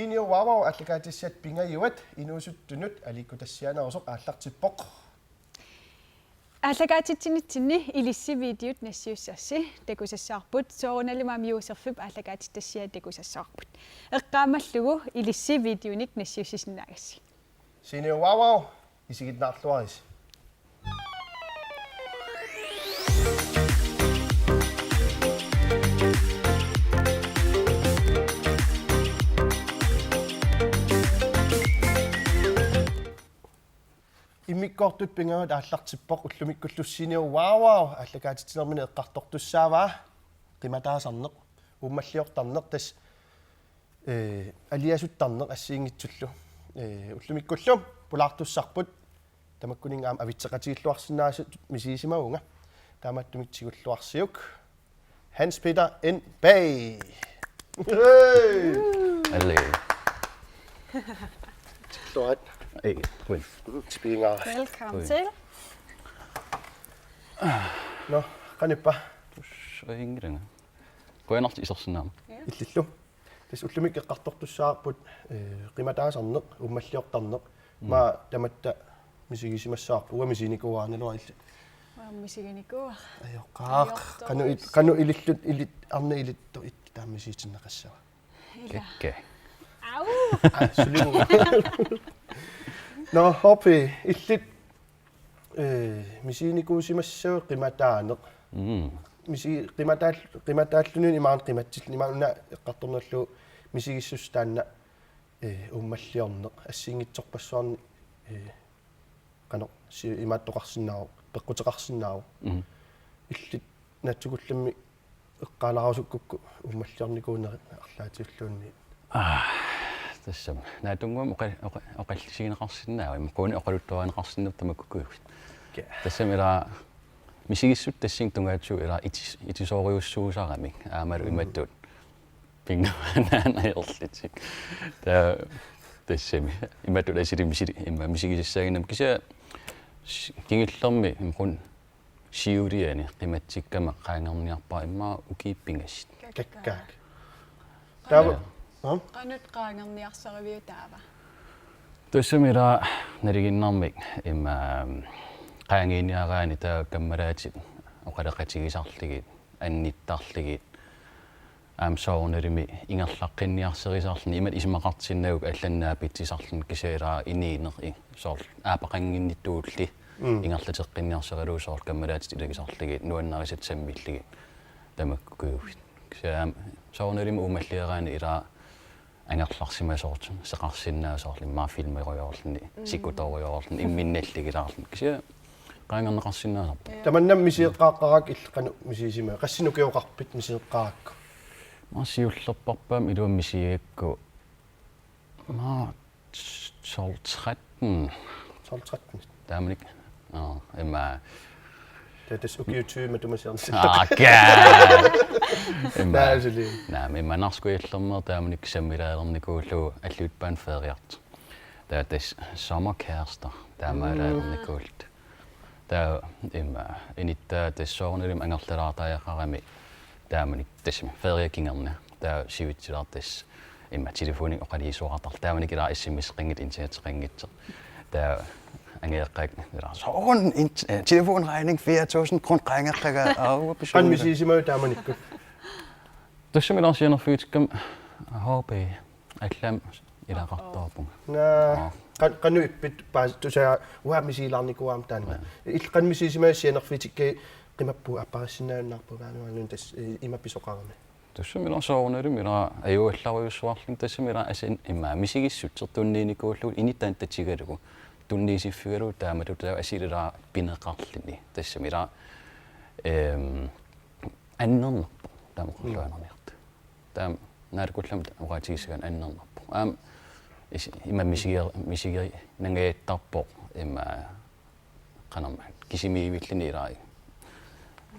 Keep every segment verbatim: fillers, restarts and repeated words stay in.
Senior Wow Wow aallakaatitassiat pingajuat inuusuttunut aliikkutassiaanerusoq aallartippoq. Aallakaatitsinitsinni ilissi videot nassiussassi takusassavarput, soorunalimi aamma Josefip aallakaatitassiaa takusassavarput. Eqqaamallugu ilissi videonik nassiussisinnaagassi. Senior Wow Wow, isiginnaarluarisi. Immikkoortut pingajuat aallartippoq, ullumikkullu Senior Wow Wow aallakaatitsinermini eqqartortussaavaa qimataasarneq, uummalliortarneq, tassa, ee, aliasuttarneq assigiinngitsullu. Ee, ullumikkullu pulaartussarput, tamakkuninnga aamma avitseqatigiilluarsinnaasut misigisimavunga. Taamaattumik tigulluarsiuk. Hans Peter N. Bay. Hey! Alle. Kloat. Ei, quit. Spinger. Velkommen Ui. til. Nå, qanippa. Tusainngilanga. Qujanartoq isersinnaammik. Illillu. Tassa ullumikkut eqqartortussavarput, ee, qimataasarneq, uummalliortarneq. Mm. Maa tamatta misigisimassavarput, uanga misiginikuuara naluara illit. Uanga misiginikuuara. Ajoqaaq. Ajoqaaq. Qanoq il-, qanoq ilillut, ilit, arnat ilittoq it taama misigitinneqassava. Ila. Ikke. Au. Aa, sulimu. Nå, H P, illit, ee, misiginikuusimassavit qimataaneq. Mm. Misi-, qimataal-, qimataalluni imaluunniit qimatsilluni imaluunniit una eqqartornerlu misigissutsit taanna, ee, uummalliorneq assigiinngitsorpassuarnik, ee, qanoq si-, imaattoqarsinnaavoq, peqquteqarsinnaavoq. Mm. Illit naatsukullammik eqqaalaarusukkukku uummalliornikuunerit arlaatiulluunniit. Aa, tassami. Naatsunnguamik oqa-, oqa-, oqallisigineqarsinnaavoq, immaqa quuni oqaluttuarineqarsinnaavoq tamakkuuguit. Ke. Tassami ila misigissutsit tassani tungaatigut ila itis-, itisoorujussuusaramik. Aammalu Mm. imatut. Pingajuannaanajorlutik. Taava tassami. Imatut asili misili-, immaqa misigisassaaginnami. Kisianni s-, kingullermi immaqa siuliani qimatsikkama qaangerniarpara immaqa ukiut pingasut. Kakkaak. Taava, ja. Aa? Qanoq qaangerniarsariviuk taava? Tassami ila nalinginnarmik immaqa qaangiiniaraanni taava kammalaatit oqaloqatigisarlugit, annittarlugit, aamma soorunalimi ingerlaqqinniarsarisarluni, imatut isumaqartinnagukku allanut naapitsisarluni kisianni ila inuuneq i-, soorlu aappaqannginnittuulli Mm. ingerlateqqinniarsaralugu soorlu kammalaatit ilagisarlugit, nuannarisat sammillugit, tamakkuuguit. Kisianni aamma soorunalimi uumalliaraanni ila angerlarsimasoortut, seqarsinnaasoorluni, immaqa filmerujoorluni, Mm. sikutorujoorluni, imminnut nallagilaarluni. Kisianni qaangerneqarsinnaasarpoq. Ja. Tamanna misigeqqaaqqaarakku illit qanoq misigisimava? Qassinik ukioqarpit misigeqqaarakku? Aamma siullerpaamik iluamik misigigakku. Aamma tolv tretten. Tolv tretten. Taamanikkut. Aa, immaqa. Taava tassa ukiut tyve matuma siorna. Aa, kaa. Immaqa. Naa, suli. Naa, immaqa Narskui Allermeeraq taamanikkut sammilaalernikuullugu alluitsup baani feriartoq. Taava tassa Sommerkærester taamaalaalernikuulluta. Taava immaqa inuttaa tassa soorunalimi angerlalaartariaqarami taamanikkut tassami ferie kingorna. Taava sivitsilaartoq tassa immaqa telefoni oqalugisoqartarluni. Taamanikkut ila S M S-eqanngitsoq, interneteqanngitsoq. Taava angajoqqaakka ila: "Sooruna int-, eh, telefonregning fire tusind kroner qaangeqqagaa." Aua, pisuuna. Qanoq misigisimava taamanikkut? Tassami ila sianerfigitikkama H P allamik ilaqartoorpunga. Naa, Aa. qan-, qanoq ippit paas-, tusaa uanga misigilaarnikuuara taanna. Aa. Illit qanoq misigisimava sianerfigitikkakkit? Qimappunga, aappariissinnaajunnaarpunga aamma tassa, eh, ima pisoqarami. Tassami ila soorunalimi ila ajuallarujussuarlunga, tassami ila asin immaqa misigissutsit tunniunnikuullugit inuttaaq tatigalugu tunniussiffigalugu taamatut taava asuli ila pineqarluni. Tassami ila, ehm, annernerpoq taama Mm. oqarluaannarniarta. Taama naalakkullamik oqaatigissagaanni annernerpoq. Aamma is-, ima misiger-, misiger-, nangaattarpoq ima qanormaa kisimiivilluni ilai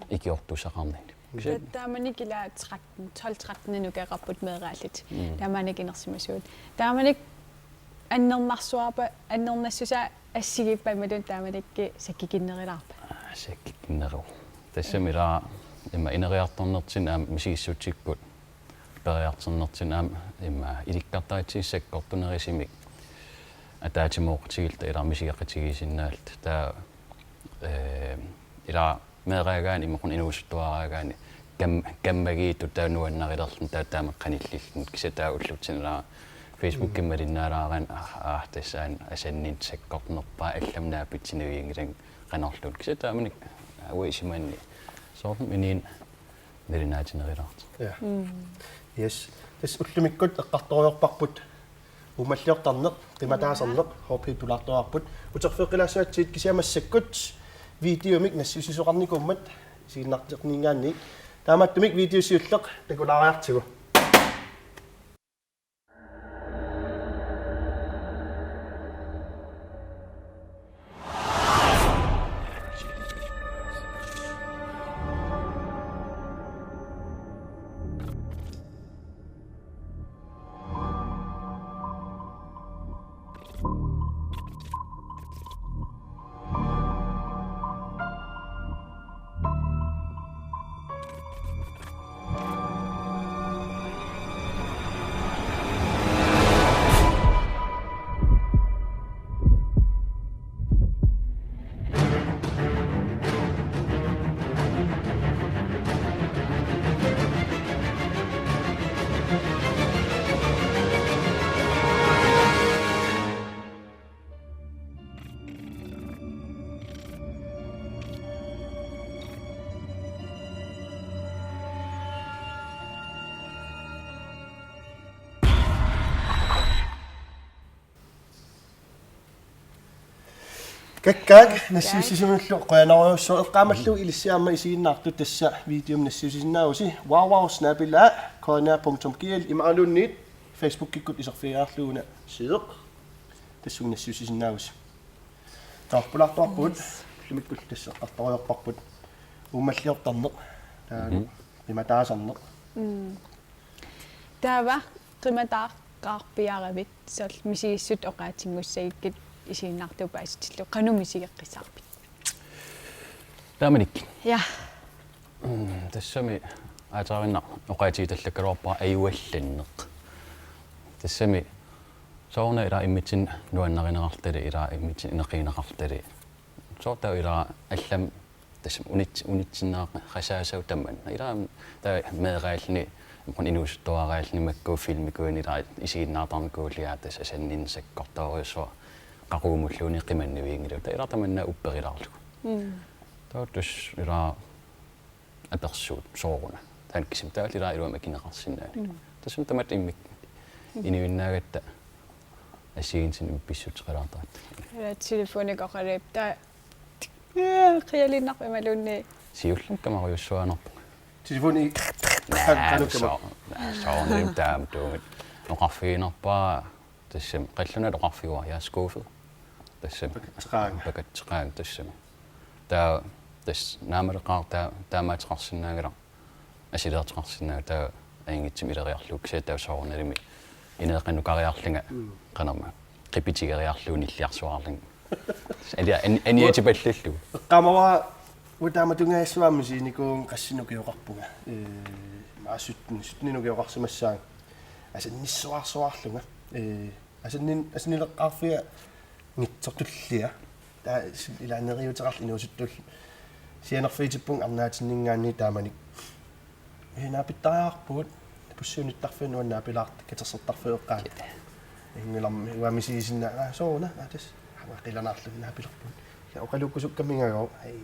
ikiortussaqarnini. Kisianni Ta-, taamanikkut ila tretten, tolv tretten-inut ukioqarput meeraalluta. Mm. Taamanikkut inersimasuugut. Taamanikkut annernarsuarpa, annernassusaa assigiippammatun taamanikkut sakkukinnerulaarpa? Aa, sakkukinneruvoq. Tassami ila ima ineriartornertinni aamma misigissutsikkut periartornertinik aamma immaqa ilikkartaritsigisut sakkortunerusumik ataatsimooqatigiilluta ilaa misigeqatigiissinnaalluta. Taava, eh, ilaa meeraagaanni imaluunniit inuusuttuaraagaanni kam-, kammagiittut taava nuannarilerluni taava taama qanillilluni kisianni taava ullutsinnut ilaa Facebookimi malinnaalaaraanni aa, aa, tassa aana asanninneq sakkortunerpaaq allamik naapitsinavianngilanga qanorluunniit kisianni taamani uanga isumanni soorlu inuuneq nalunaatinerilaartoq. Ja. Yes. Tassa ullumikkut eqqartoriarparput uummalliortarneq, qimataasarneq, H P-p pulaartoriarput. Uterfigeqqilaassuatsigit kisianni massakkut videomik nassiussisoqarnikuummat isiginnaartinninngaanniit. Taamaattumik video siulleq takulaariartigu. Kakkaak, nassiussisimallu qujanarujussuaq. Eqqaamallugu ilissi aamma isiginnaartut tassa videomik nassiussisinnaavusi, www snabel-a K N R punktum G L imaluunniit Facebookikkut iserfigilaarlugu una sideq. Tassunga nassiussisinnaavusi. Taava pulaartuarpugut, ullumikkut tassa eqqartoriarparput uummalliortarneq, taava qimataasarneq. Mm. Taava qimataaqqaarpiaravit soorlu misigissutsit oqaatiginngussagikkit isiginnaartut paasitillugu qanoq misigeqqissaarpit? Taamanikkut. Ja. Mm, tassami aatsaarinnaq oqaatigitallakkaluarpara ajuallanneq. Tassami sooruna ilaa immitsinnut nuannarineqartali, ilaa immitsinnut ineqigineqartali. Soorlu taava ilaa allamik tassa unit-, unitsinneqassaassaagut tamanna. Ilaa taava meeraalluni, imaluunniit inuusuttuaraalluni makku filmikuini ilaa isiginnaartarnikuullunga tassa asanninneq sakkortoorujussuaq qaqugumulluunniit qimannavianngilagut. Taava ilaa tamanna upperilaarlugu. Mm. Taava tassa ilaa apersuut sooruna. Taanna kisimi taava ilaa iluamik akineqarsinnaanani. Mm. Tassami tamatta immikkut inuinnaagatta assigiinngitsunik pissutseqalaartaratta. Ilaa telefonik oqaluup taava qialiinnarpoq imaluunniit. Siullermik kamarujussuaannarpunga. Telefoni Naa, qanukama. Soo-, naa, soorunami taama tuumit. Oqarfigiinnarpara tassami qallunaatut oqarfigaara, jeg er skuffet. Tassami. Pakatseqaanga. Pakatseqaanga tassami. Taava tassa naamaleqaaq taa-, taamaateqarsinnaanngilaq. Asiliartoqarsinnaanngilaq taava ajunngitsumik ileriarlugu kisianni taava soorunalimi ineeqanukariarlunga. Mm. Qanormaa. Qipitigeriarlugu nilliarsuarlunga. Alia-, an-, aniatipallallugu. Eqqaamavara uanga taamatungaassuarmi siinikuun qassinik ukioqarpunga. Ee, maa sytten, sytten ukioqarsimassaanga. Asannissuarsuarlunga. Ee, asannin-, asannileqqaarfia ngitsortullia. Taava s-, ilaa neriuuteqarlunga inuusuttullu. Sianerfiutippunga arnaatinninngaanniit taamani. Ee, naapittariaqarpugut, bussi unittarfiup nuanneq naapilaartoq, katersortarfiup eqqaani. Inngilarmi, uanga misigisinnaa, aa, sooruna, aa, tassa, aa, qilanaarluni naapilerpugut. Ja, oqaluukkusukkamik ingajagu, ai,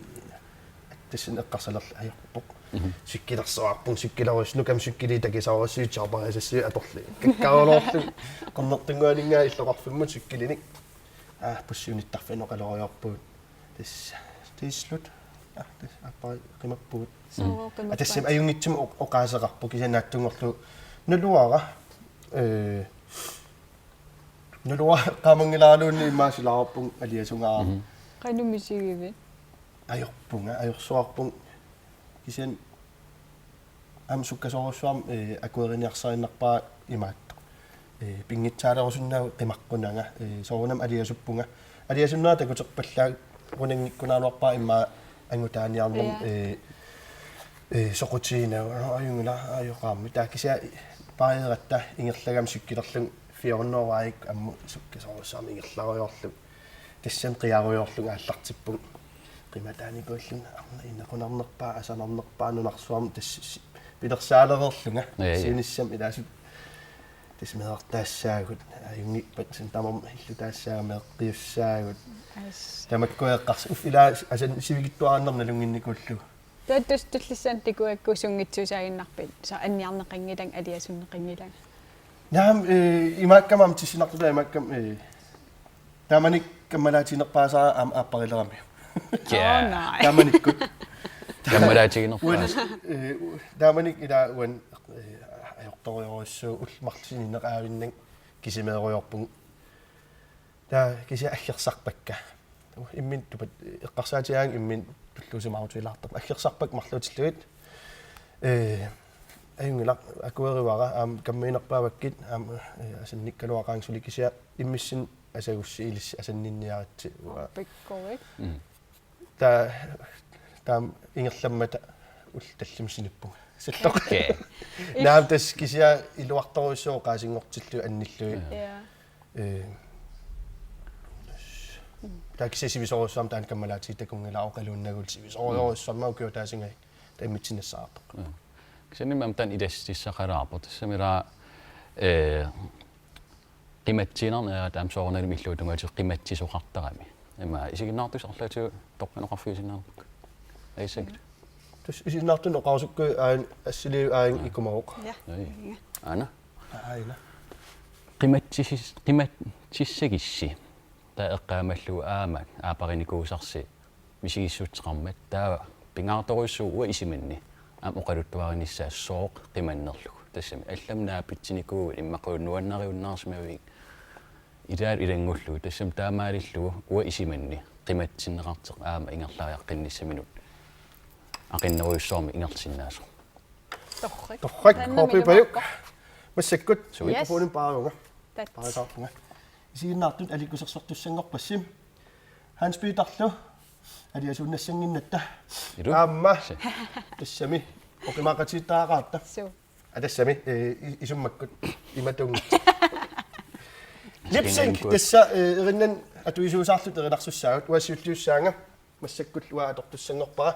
tassani eqqarsalerlugu ajorpoq. Mhm. Sikkilersuarpunga, sikkilerus-, nukami sikkiliit takusaarussigit, charparisassui atorlugit. Kakkaruloorlugit, qernertunnguaninngaanniit illoqarfimmut sikkilinik. Aa, bussi unittarfiup oqalooriarpugut. Tassa, tiislut. Aa, tassa, aappari qimappugut. Soorlu aa, tassa qimappaat. Ajunngitsumik oq-, oqaaseqarpoq kisianni naatsunngorlugu. Naluara, ee, naluara eqqaamanngilaaraluunniit immaqa silaarpunga aliasungaarama. Mhm. Qanoq misigivit? Ajorpunga, ajorsuarpunga. Kisianni aamma sukkasoorujussuarmik, ee, akueriniarsariinnarpara imaattoq. Ee, pinngitsaalerussunnaavugut qimaqqunanga, ee, soorunami aliasuppunga. Aliasunnera takuterpallaarunanngikkunaraluarpara immaqa angutaaniarnermut, ja, ee, ee, soqutiginagit, aa, ajunngilaq, ajoqaramik. Taava kisianni Pareeratta ingerlagama cykelerlunga fire hundrede aamma sukkasoorujussuarmik ingerlarujoorlunga. Tassami qiarujoorlunga aallartippunga. Qimataanikuullunga arnaq inequnarnerpaaq, asanarnerpaaq nunarsuarmi tassa si-, pilersaalereerlunga. Ja, ja. Siunissami ilaasut tassa meerartaassaagut, ajunngippat tamarmik illutaassaagut, meeqqiussaagut. As. Tamakku eqqars-, uf, ilaa asan sivikitsuararnermik nalunnginnikuullugu. Taava tassa tullissaani tikugakku sunngitsuusaaginnarpit, soorlu anniarneqanngilanga, aliasunneqanngilanga? Naamik, eh, imaakkami aamma tissinartutut imaakkami, eh, taamani kammalaatiginerpaasara aamma aapparilerami. Ja. Oh, nej. Taamanikkut. Kammalaatiginerpaasara. Uani, eh, u-, taamani ilaa uani, eh, ajortorujorujussuuvoq, ullut marluk sininneqavinnik kisimeerujoorpunga. Taava kisianni aggersarpakka. Imminut tupat-, eqqarsaatigaanni imminut tulluusimaarutigilaartarput. Aggersarpakka marluutillugit. Ee, ajunngilaq, akuerivakkit, aamma kammiinerpaavakkit, aamma, ee, asannikkaluaqaanga suli kisianni immissinnut asagussi ilissi asanninniaritsi. Pikkurik. Mm. Taava, taama ingerlammata ullut tallimat sinippunga. Salloq. Okay. Naamik, tassa kisianni iluartorujussuuvoq oqaasinngortillugit annillugit. Ja. Ja. Ee, taava kisianni sivisoorujussuarmik taanna kammalaatigitakkunngilaq, oqaluunnagu sivisoorujussuarmik ukiut ataasinngikkaanni taava immitsinnut nassaartoq. Ja. Kisianni aamma taanna ilaassutissaqalaarpoq, tassami ilaa, ee, qimatsiinnarnerat aamma soorunalimi illuatungaatigut qimatsisoqartarami. Ima isiginnaartussat arlaatigut toqqaannaqarfigisinnaanerput. Aisakit. Tassa isiginnaartunut oqarusukkukku aajuna assiliiviup aajuna, ja, ikumavoq. Ja. Ai. Aana. Aajuna. Qimatsis-, qimatsissagissi. Taava eqqaamallugu aamma aaparinikuusarsi misigissutseqarmat, taava pingaartorujussuuvoq uanga isumanni aamma oqaluttuarinissaa sooq qimannerlugu. Tassami allamik naapitsinikuuvugut, immaqalu nuannariunnaarsimavit ilaallu ilanngullugu, tassami taamaalillugu uanga isumanni qimatsinneqartoq aamma ingerlariaqqinnissaminnut aqinnerujussuarmik ingerlasinnaasoq. Torrak. Torrak, taanna H P Pajuk. Massakkut. Suu. Yes. Mikrofonimik paarivunga. Tat. Paarisaarpunga. Isiginnaartut aliikkusersortussanngorpassi. Hans Peterlu aliasuunnassannginnatta. Ilu. Aamma. Se. Tassami. Oqimaaqatigiittariaqaratta. Suu. Aa, tassami, eh, i-, isummakkut imaattuunngitsoq. Lip sync, tassa, eh, erinnanni atuisuusaarluta erinarsussaagut, uanga siulliussaanga, massakkut uanga atortussanngorpara.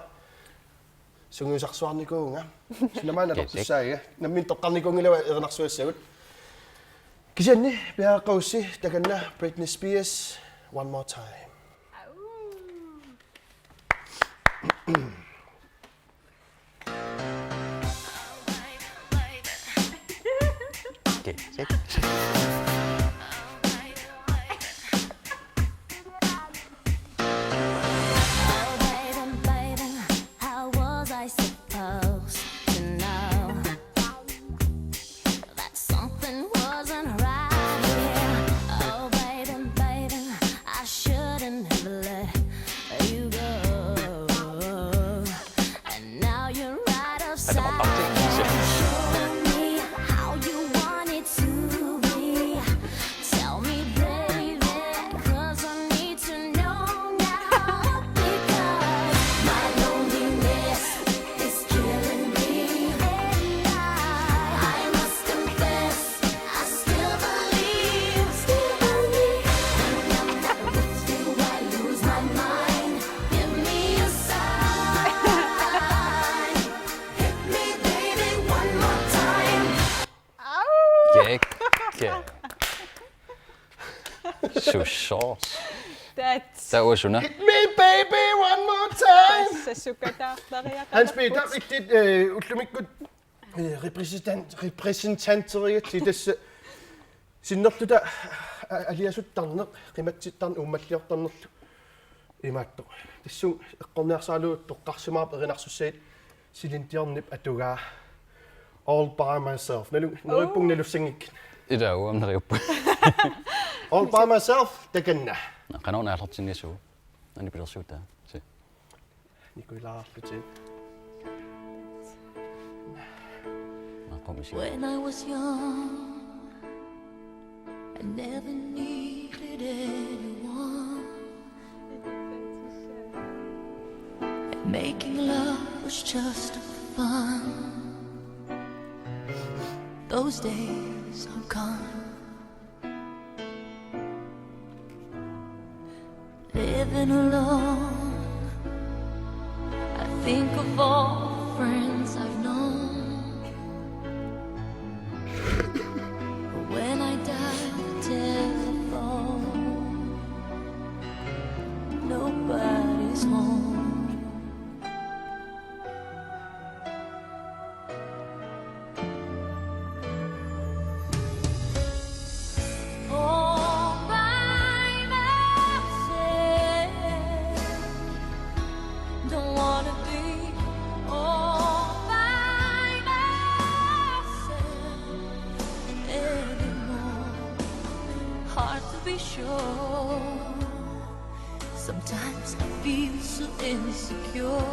Sungiusarsuarnikuuvunga. Suna maanna atortussaagiga. Nammineq toqqarnikuunngilanga erinarsuassagut. Kisianni piareeqqagussi takanna Britney Spears, One More Time. Okay, shake, shake. Oh, baby, baby, how was I supposed to know that something wasn't right here? Oh, baby, baby, I shouldn't have let you go. And now you're right upside down. Show me how you want it to be. Tell me, baby, 'cause I need to know now. Because my loneliness is killing me. And I, I must confess, I still believe, still believe. When I'm not with you, I lose my mind. Give me a sign. Hit me, baby, one more time. Au! Kæk, kæk. Susoos. That's... Taava suna? Hit me, baby, one more time. Tassa sukataartariaqarpugut. Hans Peter, illit, eh, ullumikkut, eh, repræsentant-, repræsentanterigatsigit, tassa sinnerluta, a-, aliasuttarneq, qimatsittarneq, uummalliortarnerlu imaattoq. Tassunga eqqorniarsaralugu toqqarsimavarput erinarsussagit Celine Dionip atugaa All By Myself. Nalu-, neriuppunga nalussanngikkukkit. Ilaa, uanga neriuppunga. All By Myself, takanna. Qanoq aallartinniassaviuk? Anni pilersuutaa. Si. Nikuilaarlutit. Maaqqumisik. When I was young, I never needed anyone. And making love was just fun. Those days are gone. Living alone, I think of all the friends I've known. But when I dial the telephone, nobody's home. All by myself. Don't wanna be all by myself anymore. Hard to be sure. Sometimes I feel so insecure.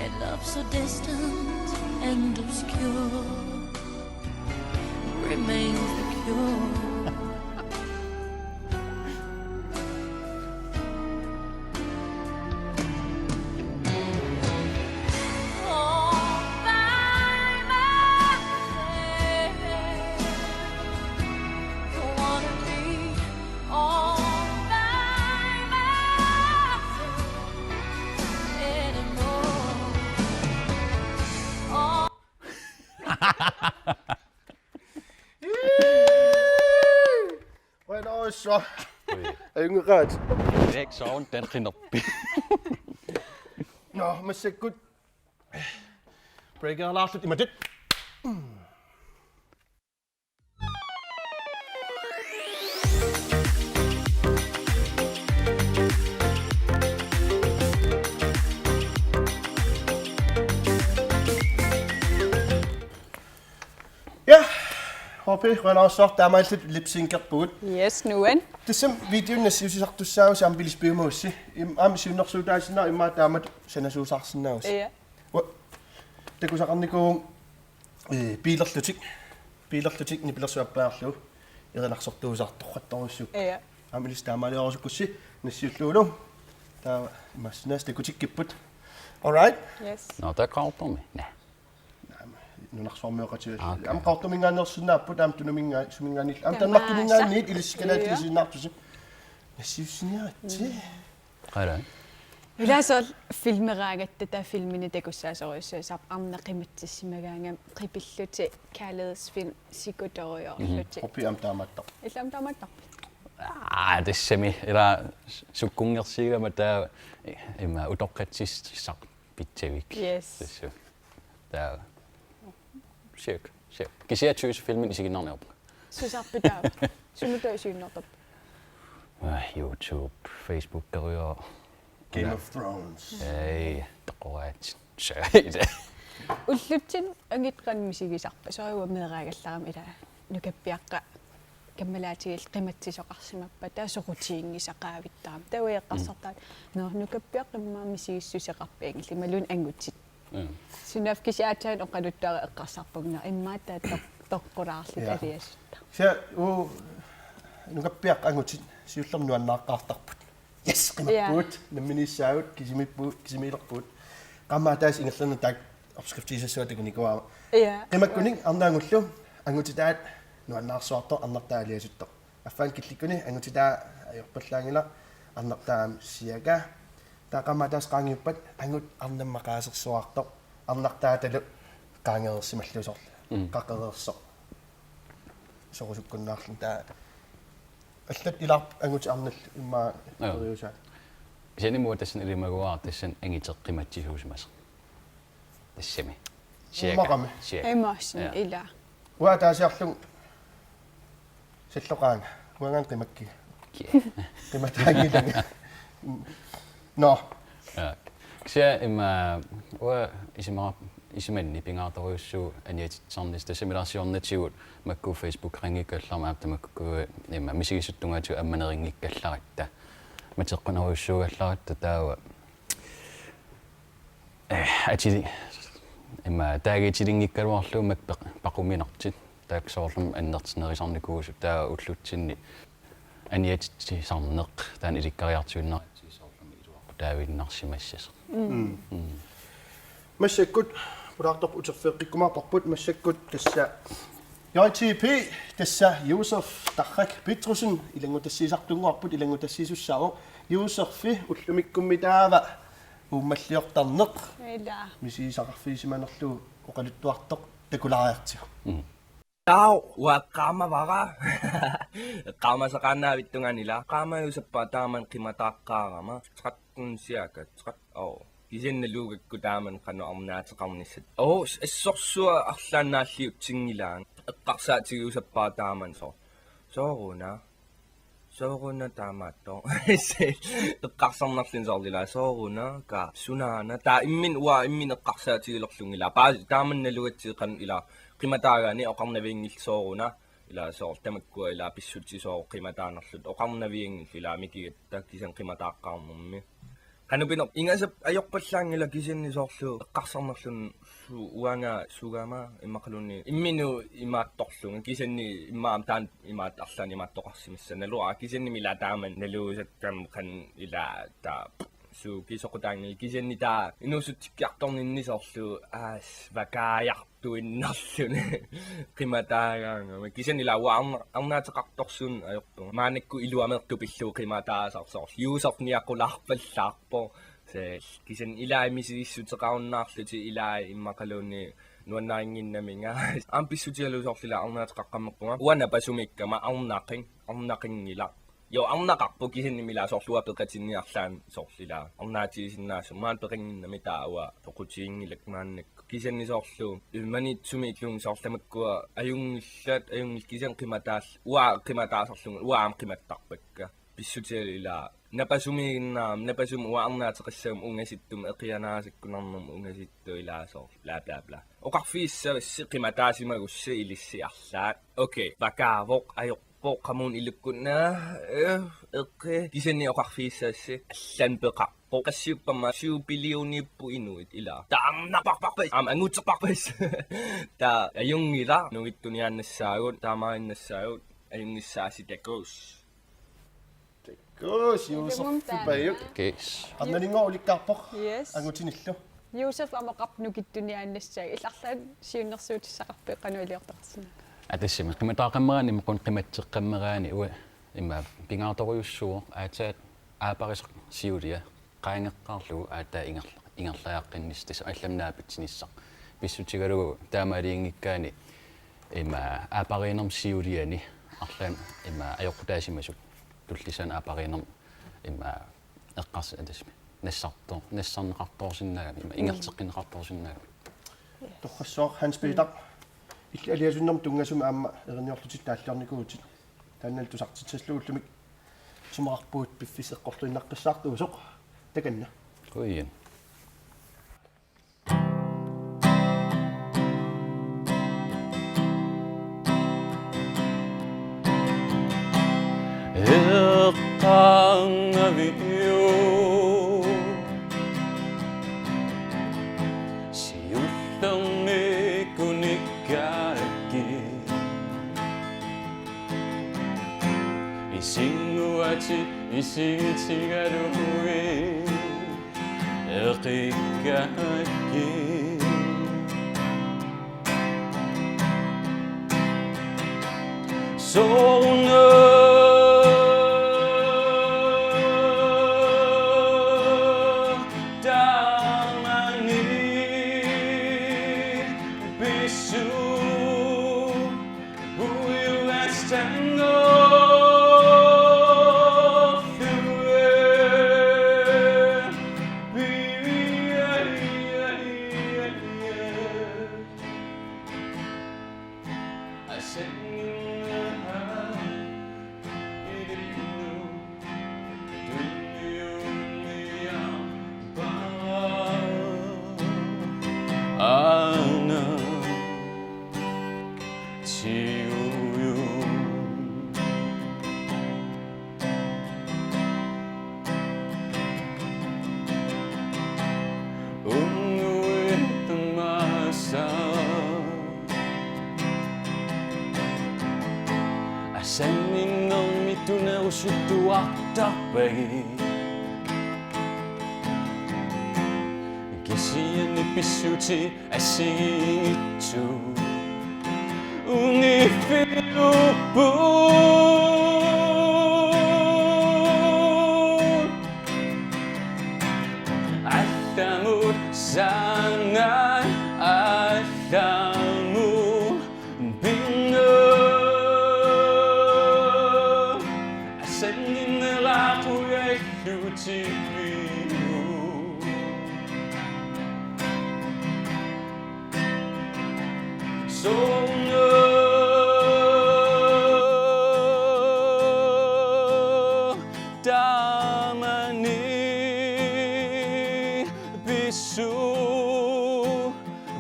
A love so distant and obscure remains the cure. All by myself. Don't wanna be all by myself anymore. All Bueno, så. Ui. Ajunngikkaat. Erik Søren, den rinoppi. Nå, massakkut. Breakerlaarlut imatut. Ja, H P, qujanarsuaq taamaalillutit lipsynkerpugut. Yes, nuan. Tassami videoni nassiussisartussaavusi aamma bilisbiumagussi. Im-, aamma siunnersuutaasinnaavoq immaqa taamatut sanasuusaarsinnaavusi. Ja. Ua-, takusaqarnikuuvugut, eh, biilerlutik. Biilerlutik nipilersuit appaarlugu. Erinarsortuusaartorujussuupput. Ja. Aamma ilissi taamaaliorusukkussi nassiullugulu. Taava imaassinnaavoq takutikkipput. All right? Yes. Nå, taava Qaqortumi. Næ. Nunarsuarmioqatigiit. Ah, okay. Aamma Qaqortuminngaanneersinnaapput, aamma Tunuminnga-, suminngaanniit. Aamma Tamaa. Danmarkiminngaanniit ilissi kalaallit. Joo. Nassiussiniaritsi. Qara. Ilaa soorlu filmeraangatta taava filmini takussaasorujussuusarpoq arnat qimatsissimagaangami qipillutik kærlighedsfilm sikutorujoorlutik. Mhm. H P aamma taamaattarpoq. Ilaa aamma taamaattarpit? Aa, tassami. Ilaa sukkunngersigama taava immaqa utoqqatsissaq pitsavik. Yes. Tassa. Taava. Siak, siak. Kisianni tøsefilmini isiginnaarniarpunga. Susarpit taava? Sumut taava isiginnaartarpit? Ah, YouTube, Facebook, karior. Game of Thrones. Ei, toqoraat. Sørida. Ullutsinnut angit qanoq misigisarpa? Soorlu meeraagallarama ilaa nukappiaqqat kammalaatigillu qimatsisoqarsimappata soqutiginngisaqaavittarami. Taava eqqarsartaat, mm, nå, nukappiaqqat immaqa misigissuseqarput angillu imaluunniit angutit. Mm. Sunaaffa kisianni aatsaat oqaluttuaq eqqarsarpunga, nå, immaqa taava toq-, toqqulaarluta. Ja. Aliasutta. Kisianni uu nukappiaqqat angutit siullermik nuannaaqqaartarput. Yes, qimappugut. Ja. Namminiissaagut, kisimiippugut, kisimiilerpugut. Qaammat ataaseq ingerlanerani taakku opskriftigisassavara takunikuuara. Ja. Qimakkunik arnat angullu, angutitaat nuannaarsuartoq, arnartaat aliasuttoq. Affaani killikkuni angutitaa ajorpallaanngilaq, arnartaat aamma siaka. Taava qaammat ataaseq qaangiuppat angut arnamut maqaasersuartoq, arnartaatalu qaangereersimallugu soorlu. Mm. Qaqereersoq. Sorusukkunnaarluni taava. Allat ilaarput angutit arnallu immaqa. Joo. Periusaat. Kisianni immaqa tassani ilimaguara tassani angiteq qimatsisuusimasoq. Tassami. Cirka. Ummaqami. Cirka. Imaassinnaavoq. Ja. Ilaa. Uanga ataasiarlugu salloqaanga. Uangaana qimakkiga. Ki-. Qimataanngilanga. Nå. Ja. Kisianni immaqa uanga isima-, isumanni pingaartorujussuuvoq aniatitsisarnissaq, tassami ilaasiornatigut makku Facebookeqanngikkallarama aamma tamakku immaqa misigisutut tungaatigut ammanerinngikkallarpata. Mateqqunarujussuugallaratta taava. Eh, atili-, immaqa tagitilinngikkaluarlugu makku peq-, paquminartut. Taakku soorlumi annertunerusarnikuusut taava ullutsinni aniatitsisarneq taanna ilikkariartuinnarlugu soorlumi iluaqutaavinnarsimassasoq. Mm. Mm. Mm. Massakkut Pulaartorput uterfigeqqikkumaarparput massakkut tassa J T P, tassa Josef Tarrak Petrussen, ilanngutassiisartunnguarput, ilanngutassiisussaavoq. Josefi ullumikkummi taava uummalliortarneq. Ila. Misigisaqarfigisimanerlugu oqaluttuartoq takulaariartigu. Mm. Taava eqqaamavara. Eqqaamasaqaannaavittunga ila. Eqqaamajuusappa taamani qimataaqqaarama. Tretten cirka, tretten år. Kisianni naluugakku taamani qanoq arnaateqarnissat. Oo, s-, assorsuaq arlaannik naalliutsinngilanga. Eqqarsaatigiusappara taamani soorlu. Sooruna. Sooruna taamaattoq. Eqqarsarnarluni soorlu ila sooruna, ka, sunaana. Taava imminut, uanga imminut eqqarsaatigilerlunga ila. Paa-, taamani nalugatsigit qanoq ila. Qimataagaanni oqarnavianngillat sooruna. Ila soorlu tamakkua ila pissutsit soorlu qimataanerlutik oqarnavianngillat ila mikigatta kisianni qimataaqqaarnermi. Qanoq pineq ingasap ajorpallaanngilaq kisianni soorlu eqqarsarnerluni su-, uanga sugama immaqaluunniit imminut imaattorlunga kisianni immaqa taanna imaat-, arlaannik imaattoqarsimassa naluara kisiannimi ila taamani naluusakkami qanoq ila taava suut soqutaanngillat kisianni taava inuusutsikkiartorninni soorlu aas vakaajar- tuinnarluni. Qimataagaangama. Kisianni ila uanga arna-, arnaateqartorsuuneq ajorpunga. Maannakkut iluameertut pillugu qimataasarsoq. Josef niaqulaarpallaarpoq. Se-, kisianni ilai misigissuteqarunnaarlutik ilai immaqaluunniit nuannarinnginnaminga. Aamma pissutigalugu soorlu ila arnaateqaqqammerpunga. Uanga napasumiikkama arnaqin-, arnaqinngilaq. Joo, arnaqarpoq kisiannimi ila soorlu uanga peqatinniarlaanni soorlu ila arnaatigisinnaassuunga maani peqannginnami taava uanga pequtiginngilakka maannakkut. Kisianni soorlu Maniitsumi illunnguit soorlu tamakkua ajunngillat, ajunngillat kisianni qimataal-, uanga qimataasarlunga, uanga aamma qimattarpakka. Pissutigalugu ila napasumiiginnaarami, napasumik uanga arnaateqassaguma ungasittumik eqianaasakkunarnermut ungasittup ila soorlu bla bla bla. Oqarfigissavassi qimataasimagussiuk ilissi arlaat. Okay, vakaavoq, ajor- Poqqamun ilukkunna, eh, eqqi. Kisianni oqarfigissavassi. Allan peqarpoq. Qassiuppamma syv billioniupput inuit ila. Taarnarparparput. Aamma anguterparput. Taava ajunngilaq. Nungittuniaannassaagut, taamaannassaagut. Ajunngissaasi takuss. Takuss, Josef Ilumut taanna. Tupajuk. Kiis. Arnalinngooq ulikkaarpoq. Yes. Angutinillu. Josef aamma oqarpoq nungittuniaannassaagut. Illit arlaat siunnersuutissaqarpit qanoq iliortartissinnaavat? Aa, tassami. Qimataaqammeraanni, imaluunniit qimatseqqammeraanni, uanga immaqa pingaartorujussuuvoq, aatsaat aapparisaq siulia, qaangeqqaarlugu aatsaat ingerla-, ingerlariaqqinnissaq, tassa allamik naapitsinissaq. Pissutigalugu taamaaliinngikkaanni, immaqa aappariinnermut siuliani, arlaanni, immaqa ajoqutaasimasut, tullissaani aappariinnermut, immaqa eqqars-, tassami. Nassartor-, nassarneqartoorsinnaagami, immaqa Mm. ingerlateqqinneqartoorsinnaagami. Torrassuaq Hans Peter. Illit aliasunnermut tunngasumik aamma erinniorlutit naalliornikuuvutit. Taannalu tusartitsissallugu ullumi isumaqarpugut piffissaq eqqorluinnaqqissaartuusoq. Takanna. Qujan. Eqqaangaviuk siullermik unikkaakkit. Isinnguatit isigitigalugit eqikkaakkit. Sooruna taamani pissut Aana siuyu. Unnuit tamaasa. Asanninnermik tunerusuttuartarpagit. Kisianni Pissutit assigiinngitsut unifiuppugut. Allamut sanaat allamut pinnguut. Asanninneraa qujallutillu. Soorlu taamani pissuup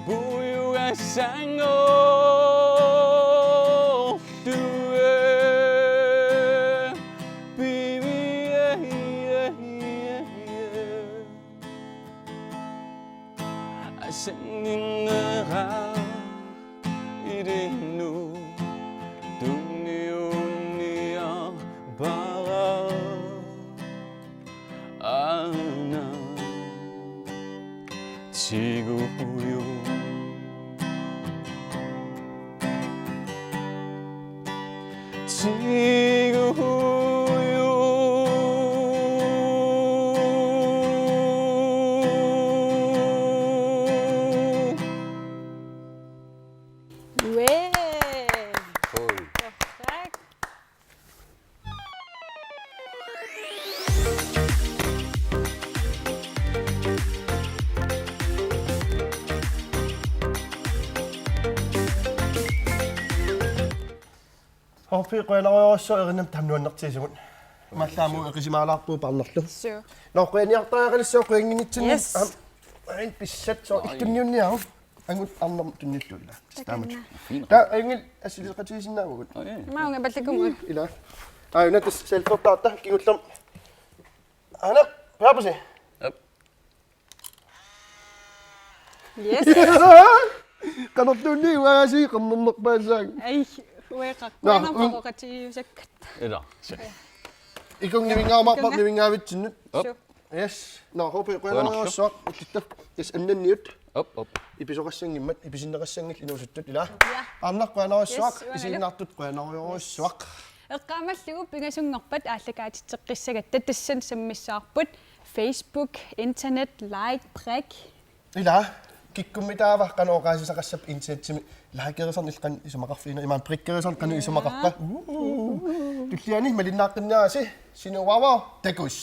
puiugassanngooq tuer piviai. Asanninneraa ilinnut tunniunniarpara aana tiguhuju. Tiguhuju. Uee. Oj. Perfekt. H P, qujanarujussuaq erinam tamnuannertiisugut. Mallaamu eqisimaalaarpugut parnerlu. Suu. Nå, qujaniartariaqalissaaq qujanginitsinni. Yes. Am, ain pissat soo. Nå, iltunniunniaruk. Angut arnam tunnilluulla. Takanna. Taamat. Fint. Taa, angil assileqatigiissinnaavugut. Nå, ja, ja. Maunga pallakkumut. Ila. Ai, una tas selfertaarta kingullermi. Aana, pearpusi. Jep. Yes. Qanorluunniit uaasi qernernerpaassaanga. Ai, ueqaq. Nå, qujanarpoq un- oqatigiusakkat. Ila. Ikunnga nivinngarumaarparput. Ikunnga. Nivinngavitsinnut. Op. Suu. Yes. Nå, H P, qujanarujussuaq. Qujanarsuaq. Ulluttut. Yes, annanniut. Op, op. Ipisoqassanngimmat, ipisinneqassanngillat inuusuttut, ila. Ja. Arnaq, qujanarujussuaq. Yes, uangalu. Isiginnaartut qujanarujussuaq. Eqqaamallugu pingasunngorpat aallakaatitseqqissagatta, tassani sammissavarput Facebook, internet, like, prik. Ila, kikkummitaava qanoq oqaasissaqassapput internetsimi likerisarneq, illit qanoq isumaqarfigina, imaammat prikkerisarneq qanoq isumaqarpa? Uu. Tulliani malinnaaqqinniarisi, sinuarvaa takuss.